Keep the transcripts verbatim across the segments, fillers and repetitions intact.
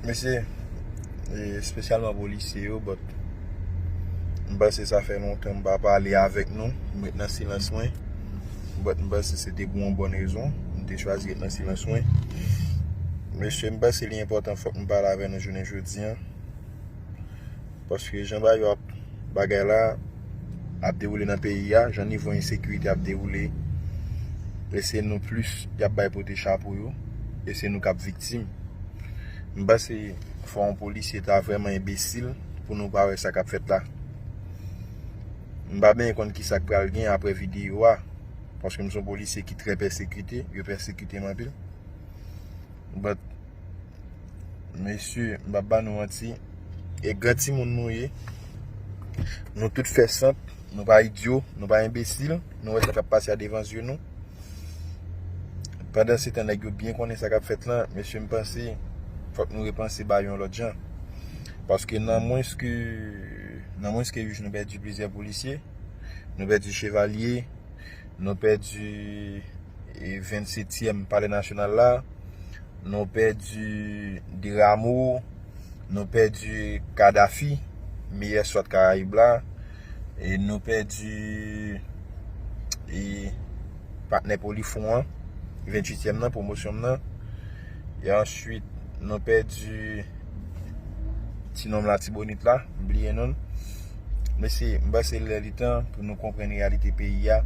Mesye, e espesyalman polisye yo, but m panse sa fè lontan m pa pale avèk nou, m ret nan silans mwen, but m panse se te pou yon bòn rezon m te chwazi ret nan silans mwen. Mesye, m panse li enpòtan, fòk m pale avè nou jounen jodi a, paske jan bagay yo ap, bagay la ap dewoule nan peyi a, jan nivo ensekirite ap dewoule, e se nou plis y ap bay pote chapo yo, e se nou k ap viktim. M panse fò yon polisye ta vrèman enbesil pou nou pa wè sa k ap fèt la. M pa byen konn ki sa k pral gen apre videyo a, paske m se yon polisye ki trè pèsekite, yo pèsekite m anpil. But, mesye, m p ap ba nou manti, e gran timoun nou ye. Nou tout fè sant, nou pa idyo, nou pa enbesil, nou wè sa k ap pase a devan zye nou. Pandan se tan nèg yo byen konnen sa k ap fèt lan, mesye, m panse fòk nou repanse bagay yo yon lòt jan. Paske nan mwens ke, nan mwens ke uit jou nou pèdi plizyè polisye, nou pèdi chevalye, nou pèdi e vennsetyèm Palè Nasyonal la, nou pèdi Deramo, nou pèdi Kadafi, meyè swat Karayib la, e nou pèdi e patnè Polifront an, venntuityèm nan, pwomosyon m nan, e answit nou pèdi ti nonm Latibonit la, m bliye non l. Mesye, m panse lè li tan pou nou konprann reyalite peyi a.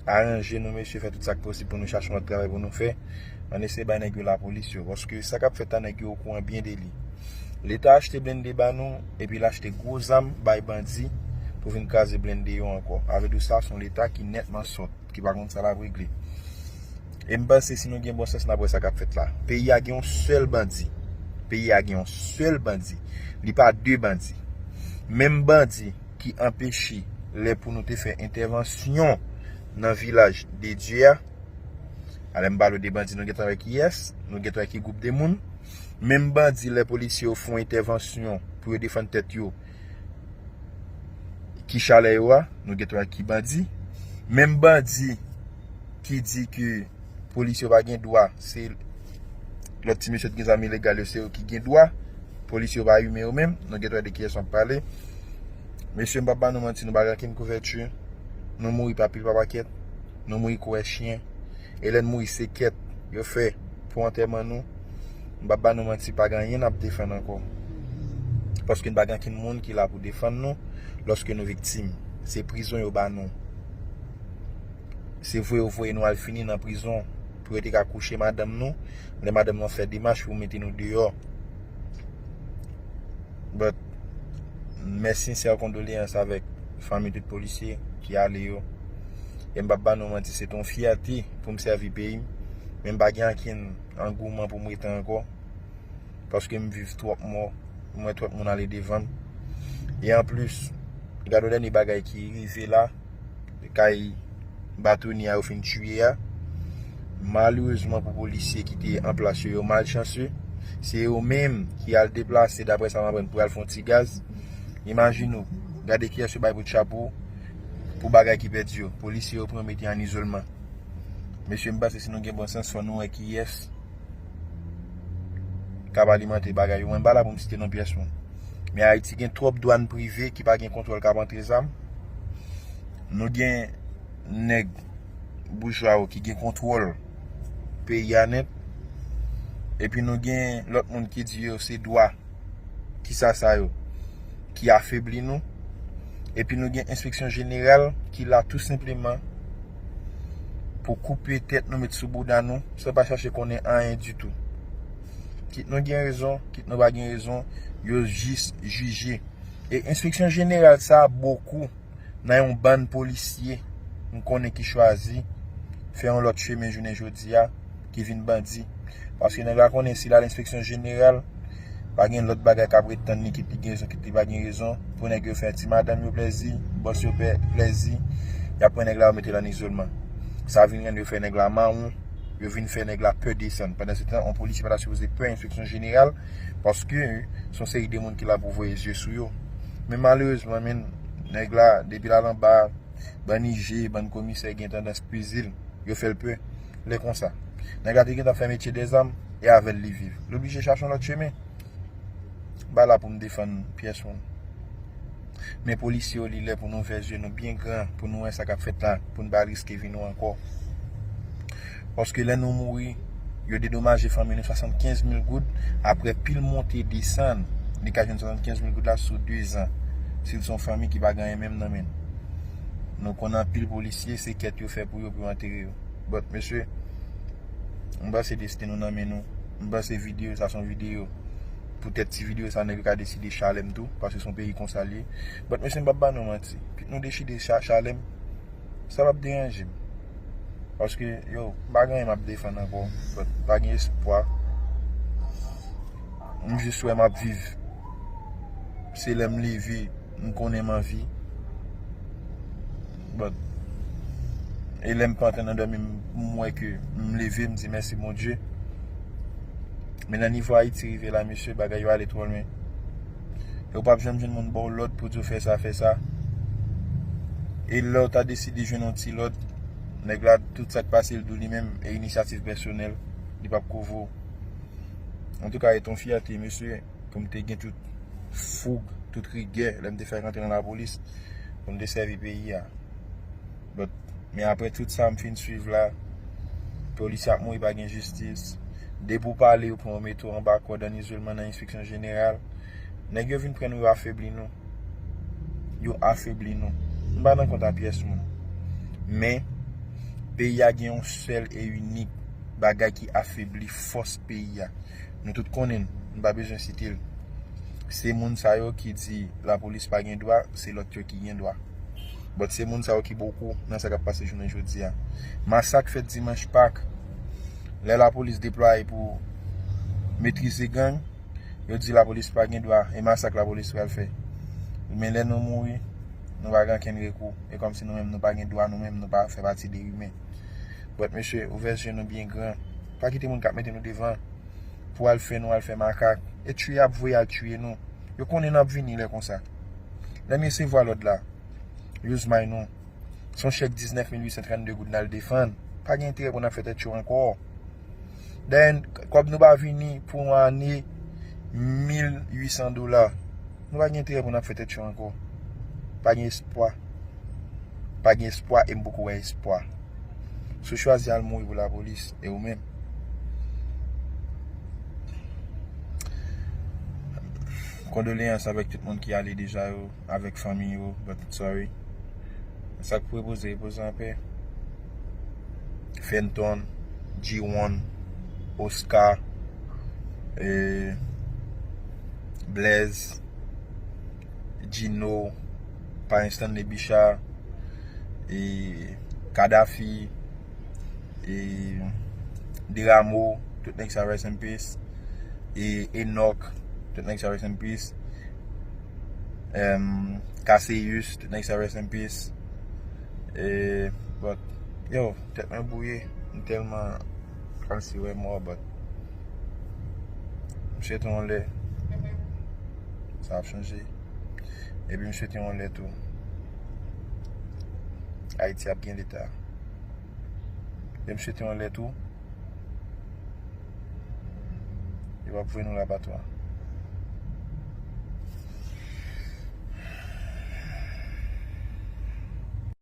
Aranje nou, mesye, fè tout sa k posib pou nou chache yon lòt travay pou nou fè. Ann eseye bay nèg yo lapolis yo, paske sa k ap fèt la, nèg yo okouran byen de li. Leta achte blende ba nou, epi l achte gwo zam bay bandi pou vin kraze blende yo ankò. Sa vle di sa, se yon Leta ki nètman sòt, ki pa konn sa l ap regle. E m panse si nou gen bon sans, n ap wè sa k ap fèt la. Peyi a gen yon sèl bandi. Peyi a gen yon sèl bandi. Li pa de bandi. Menm bandi ki anpeche lè pou nou te fè entèvansyon nan vilaj de Dye a. Alè m pale w de bandi, nou gentan wè kiyès, nou gentan wè ki gwoup de moun. Menm bandi, lè polisye yo fè yon entèvansyon pou yo defann tèt yo, ki chalè yo a, nou gentan wè ki bandi. Menm bandi ki di ke polisye yo pa gen dwa, se lòt ti mesye ki gen zam ilegal yo, se yo ki gen dwa. Polisye yo pa imen yo menm, nou gentan wè de kiyès m ap pale. Mesye, m p ap ba nou manti, nou pa gen okenn kouvèti. Nou mouri pa pil pa pakèt, nou mouri kou wè chen. E lè n mouri, se kèt yo fè pou antèman nou. M p ap ba nou manti, pa gen anyen n ap defann ankò. Paske n pa gen okenn moun ki la pou defann nou lòske nou viktim. Se prizon yo ba nou. Se voye yo voye nou al fini nan prizon pou yo te ka kouche madanm nou, lè madanm nou ap fè demach pou mete nou deyò. But, mes sincères condoléances avèk fanmi tout polisye ki ale yo. E m p ap ba nou manti, se t on fyète pou m sèvi peyi m, men m pa gen ankenn angouman pou m rete ankò, paske m viv twòp mò, m wè twòp moun ale devan m. E anplis, gade yon dènye bagay ki rive la, kay batonye a yo fin tiye a. Malerezman pou polisye ki te an plas yo, yo malchanse. Se yo menm ki al deplase, daprè sa m aprann, pou al fè yon ti gaz. Imajine w, gade kiyès yo bay bout chapo pou bagay ki pèdi yo. Polisye yo pran mete an izolman. Mesye, m panse si nou gen bon sans, fò nou wè kiyès k ap alimante bagay yo. Mwen pa la pou m site non pyès moun. Men Ayiti gen twòp dwàn prive ki pa gen kontwòl k ap antre zam. Nou gen nèg boujwa yo ki gen kontwòl peyi a nèt. Epi nou gen lòt moun ki di yo se dwa, kisa sa yo, ki afebli nou. Epi nou gen enspeksyon jeneral ki la tou senpleman pou koupe tèt nou, met sou bouda nou, san pa chache konnen anyen ditou. Kit nou gen rezon, kit nou pa gen rezon, yo jis jije. E enspeksyon jeneral sa a bokou nan yon bann polisye m konnen ki chwazi fè yon lòt chemen jounen jodi a, ki vin bandi. Paske nèg la konnen si l al enspeksyon jeneral, pa gen lòt bagay k ap ret tann li, kit li gen rezon, kit li pa gen rezon, pou nèg yo fè ti madanm yo plèzi, bòs yo pè plèzi, y ap pran nèg la, yo mete l an izolman. Sa vin rann yo fè nèg la mawon, yo vin fè nèg la pè desann. Pandan se tan, yon polisye pa ta sipoze pè enspeksyon jeneral, paske se yon seri de moun ki la pou voye zye sou yo. Men malerezman, men, nèg la, depi l al anba, bann I G, bann komisè gen tandans peze l, yo fè l pè. Lè konsa, nèg la te gentan fè metye dèzam, e avè l li viv. Li oblije chache yon lòt chemen. M pa la pou m defann pyès moun. Men polisye yo, li lè pou nou ouvè zye nou byen gran, pou nou wè sa k ap fèt la, pou n pa riske vi nou ankò. Paske lè nou mouri, yo dedomaje fanmi nou swasannkenz mil goud, apre pil monte desann, li ka jwenn swasannkenz mil goud la sou de zan. Si l se yon fanmi ki pa gen anyen menm nan men l. Nou konn anpil polisye, se kèt yo fè pou yo, pou yo antere yo. But, mesye, m panse desten nou nan men nou. M panse videyo sa se yon videyo. Poutèt ti videyo sa, nèg yo ka deside chalè m tou, paske se yon peyi konsa l ye. But, mesye, m p ap ba nou manti. Kit nou deside cha-, chalè m, sa p ap deranje m. Paske, yo, m pa gen anyen m ap defann ankò. But, pa gen espwa. M jis wè m ap viv. Se lè m leve, m konnen m anvi. But, e lè m pa antre nan dòmi, m, m wè ke m leve, m di mèsi Bondye. Men nan nivo Ayiti rive la, mesye, bagay yo ale twò lwen. E w p ap janm jwenn moun ba w lòd pou di w fè sa, fè sa. E lè w ta deside jwenn yon ti lòd, nèg la, tout sa k pase l di w li menm, e inisyativ pèsonèl, li p ap kouvri w. Antouka, e t on fyète, mesye, pou m te gen tout foug, tout rigè, lè m te fèk rantre nan lapolis, pou m te sèvi peyi a. But, men apre tout sa m fin swiv la, polisye ap mouri, pa gen jistis. Depi w pale, yo pran w mete w anba kòd, an izoleman, nan enspeksyon jeneral. Nèg yo vin pran nou, yo afebli nou. Yo afebli nou. M pa nan kont a pyès moun. Men, peyi a gen yon sèl e inik bagay ki afebli fòs peyi a. Nou tout konnen l, m pa bezwen site l. Se moun sa yo ki di lapolis pa gen dwa, se lòt yo ki gen dwa. But se moun sa yo ki bòkò nan sa k ap pase jounen jodi a. Masak fèt dimanch Pak, lè lapolis deplwaye pou metrize gang, yo di lapolis pa gen dwa, e masak lapolis pral fè. Men lè nou mouri, nou pa gen okenn rekou. E kòmsi nou menm nou pa gen dwa, nou menm nou pa fè pati de imen. But mesye, ouvè zye nou byen gran. Pa kite moun k ap mete nou devan pou al fè nou al fè makak. E tchwe y ap voye al tchwe nou. Yo konnen n ap vini lè konsa. Lè m resevwa lòd la, yo use may nou. Se yon chèk diznèf mil uit san trannde goud n al defann. Pa gen enterè pou n ap fè tèt cho ankò. Dayè, kòb nou pa vini pou yon ane, mil uit san dola. Nou pa gen enterè pou n ap fè tèt cho ankò. Pa gen espwa. Pa gen espwa e m poko wè espwa. Si w chwazi al mouri pou lapolis, e ou menm? Kondoleyans avèk tout moun ki ale deja yo, avèk fanmi yo, but sorry. Sa k pou repoze, repoze anpè. Fenton, G one, Oscar, e, Blaze, Gino, Payen Stanley Bicha, e, Kadhafi, e, Deramo, tout nèg sa rest in peace, e, Enoch, tout nèg sa rest in peace, em, Cassius, tout nèg sa rest in peace, e, but, yo, tèt mwen bouye, m tèlman kòmsi wè mò, but, m swete yon lè, sa ap chanje. Epi m swete yon lè tou, Ayiti ap gen leta. Epi m swete yon lè tou, yo p ap voye nou lapatwa.